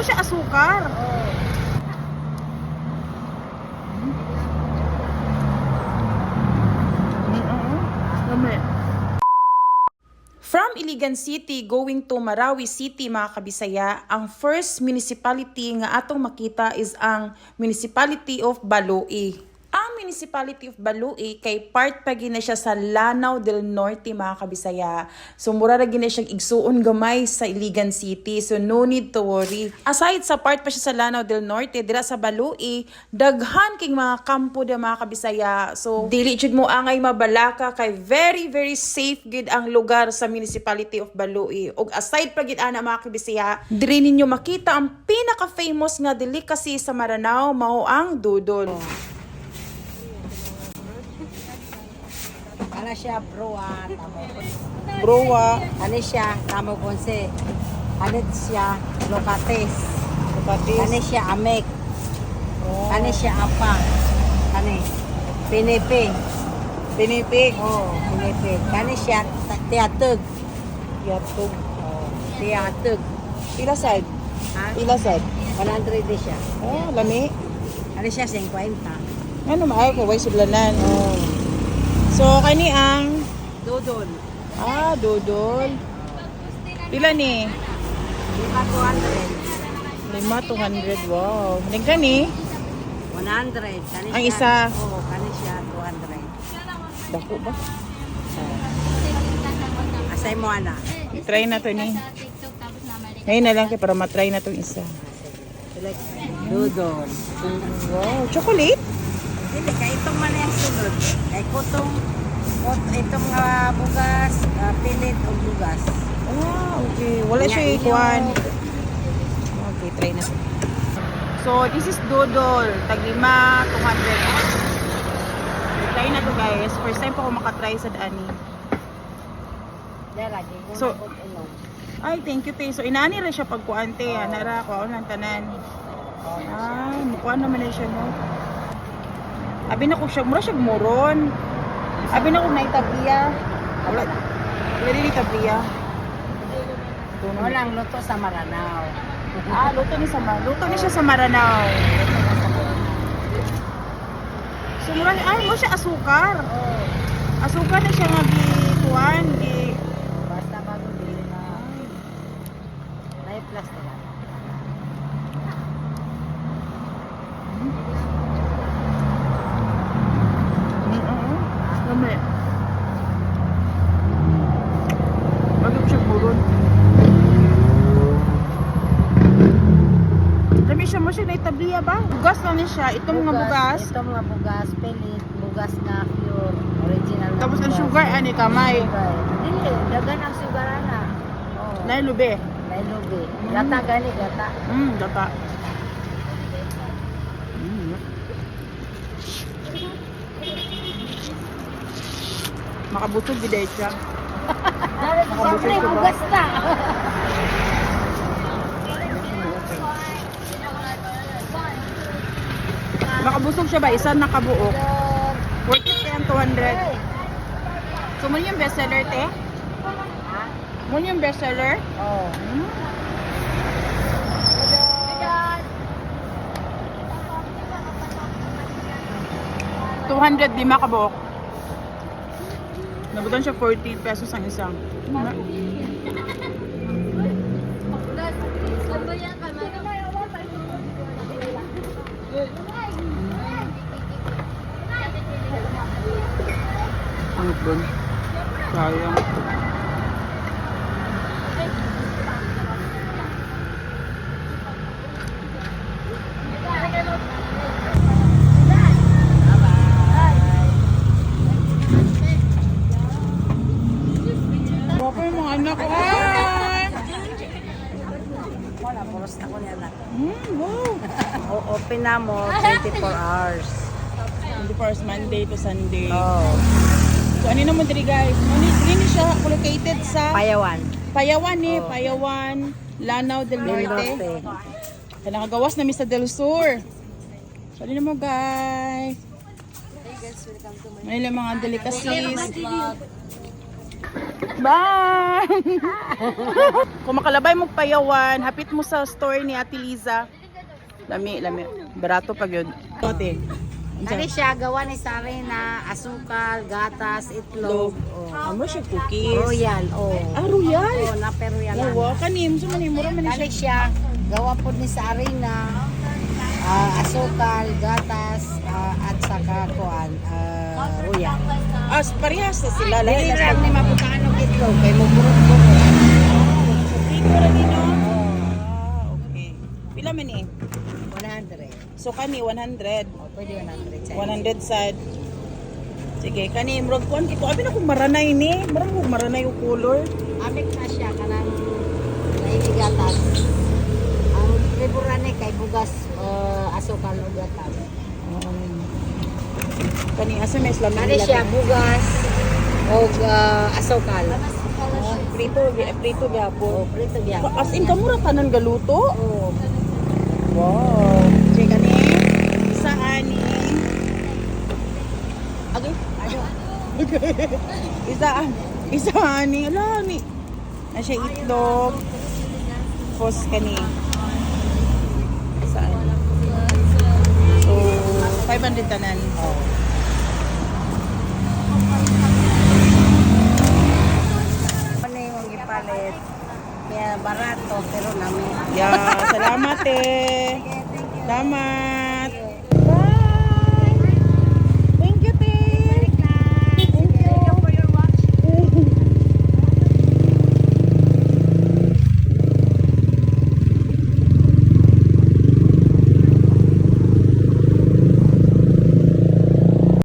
mo siya asukar. Oh. Lami. From Iligan City going to Marawi City, mga kabisaya, ang first municipality nga atong makita is ang Municipality of Baloi. Ang Municipality of Baloi kay part pa gina siya sa Lanao del Norte, mga kabisaya. So mura ra gina siyang igsuon gamay sa Iligan City. So no need to worry. Aside sa part pa siya sa Lanao del Norte, dira sa Baloi, daghan king mga kampo da, mga kabisaya. So dili jud mo angay mabalaka kay very very safe gid ang lugar sa Municipality of Baloi. Og aside pa gid ana, mga kabisaya, diri ninyo makita ang pinaka-famous nga delicacy sa Maranao, mao ang dudol. Ana siya broa tamo. Broa. Ano siya tamo konse. Ano siya lokates. Kapatis. Ano siya amek. Oh. Ano siya apa. Ano pinipig. Pinipig. Oh, pinipig. Kani siya tiatug. Yatog. Oh, tiatug. Pila side? Ha? Pila side? 100 din siya. Oh, lami. Ano siya 50. Ano maayo kay way sudlanan. Oh. So kani ang Dodol. ah, dodol. Pila ni? Lima 200. Lima 200. Wow. Ning kani? 100. Kani Ang siya- isa. Oo, kani siya 200. Dako ba? Asay mo ana. I-try na to ni. Ngayon na lang kay para matry na tong isa. Select dodol. Wow, chocolate? Dili kay itong man ang sulod. Kay kutong itong bugas, pilit og bugas. Ah, okay. Wala Nya, siya iyo. ikuan. Okay, try na. So, this is dodol. Tag lima, 200. Try na to, guys. First time pa ako makatry sa dani. Dili lagi So- so, unom. Ay, thank you, te. So, inani ra siya pagkuan, te. Oh. Nara ko, ang tanan. Ay, mukuan naman na siya, no? Abi na ko siya, mura siya moron. Abi na ko naitabliya. Wala, wala din itabliya. Walang luto sa Maranao. Ah, luto ni siya sa Maranao. So, mura, ay, mo siya asukar. Oh, Asukar na siya nga gi kuan, gi basta bago dili na. May plus na lang. Lami. Bakit siya buron? Lami siya mo siya naitabliya ba? Bugas lang ni siya. Itong mga bugas. Itong mga bugas, pilit, bugas na pure, original na Tapos ang bugas. sugar, ani kamay. Sugar. Dili, dagan ang sugar ana. Oh. Nailube. Nailubi. Gata gani, gata. Gata. Makabusog gid siya. Makabusog Siyempre, ka ba? bugas na. Makabusog siya ba? Isa na kabuok. Worth it kaya ang 200. So, mo yung bestseller, te? Ha? Mo yung bestseller? Oh. 200 lima kabuok. Nabutan siya 40 pesos ang isa. Ano ba? Sayang. Guwapo yung mga anak ko. Hi! Wala, puros na ko niya na. Wow! O, open na mo 24 hours. 24 hours, Monday to Sunday. Oh. So, ano naman diri, guys? Ano diri siya located sa Payawan. Payawan eh. Oh. Payawan, Lanao del Del Norte. Norte. Kaya nakagawas na mi sa Del Sur. So, ano naman, guys? May ilang mga delicacies. Bye! Kung makalabay mo payawan, hapit mo sa store ni Ate Liza. Lami, lami. Barato pag yun. Ate. Kani siya gawa ni sarina, asukal, gatas, itlog. Oh. Amo siya cookies. Royal, oh. Ah, royal? Oh, na pero royal. Wow, kanim. So, mura man Kani siya. siya gawa po ni sa arena, asukal, gatas, at saka kuan, royal. Ah, parehas na sila. Lahi Dili na lang sila. ni mabutangan og itlog kay muburot-burot. Prito ra ni, no? Ah, okay. Pila man eh? 100. So, kani, 100. Oh, pwede 100 sa 100 sad. Sige, kani, murag kuan kito. Abi na kung maranay ni. Murag kung maranay yung color. Amik na siya kanang naili gatas. Ang flavor ni kay bugas, asukal ug gatas. Kani, asa may islam Kani siya bugas og asukal. Prito, prito gyapon. Oh, prito gyapon. As in, kamura tanan galuto. Oh. Wow. Sige, kani. Isa ani. Agay. Isa, isa ani. Ala, ni. Na siya itlog. Tapos kani. Isa ani. So, 500 tanan. Oh. Ano yung ipalit? Kaya barato pero nami. Yeah, salamat eh. Salamat.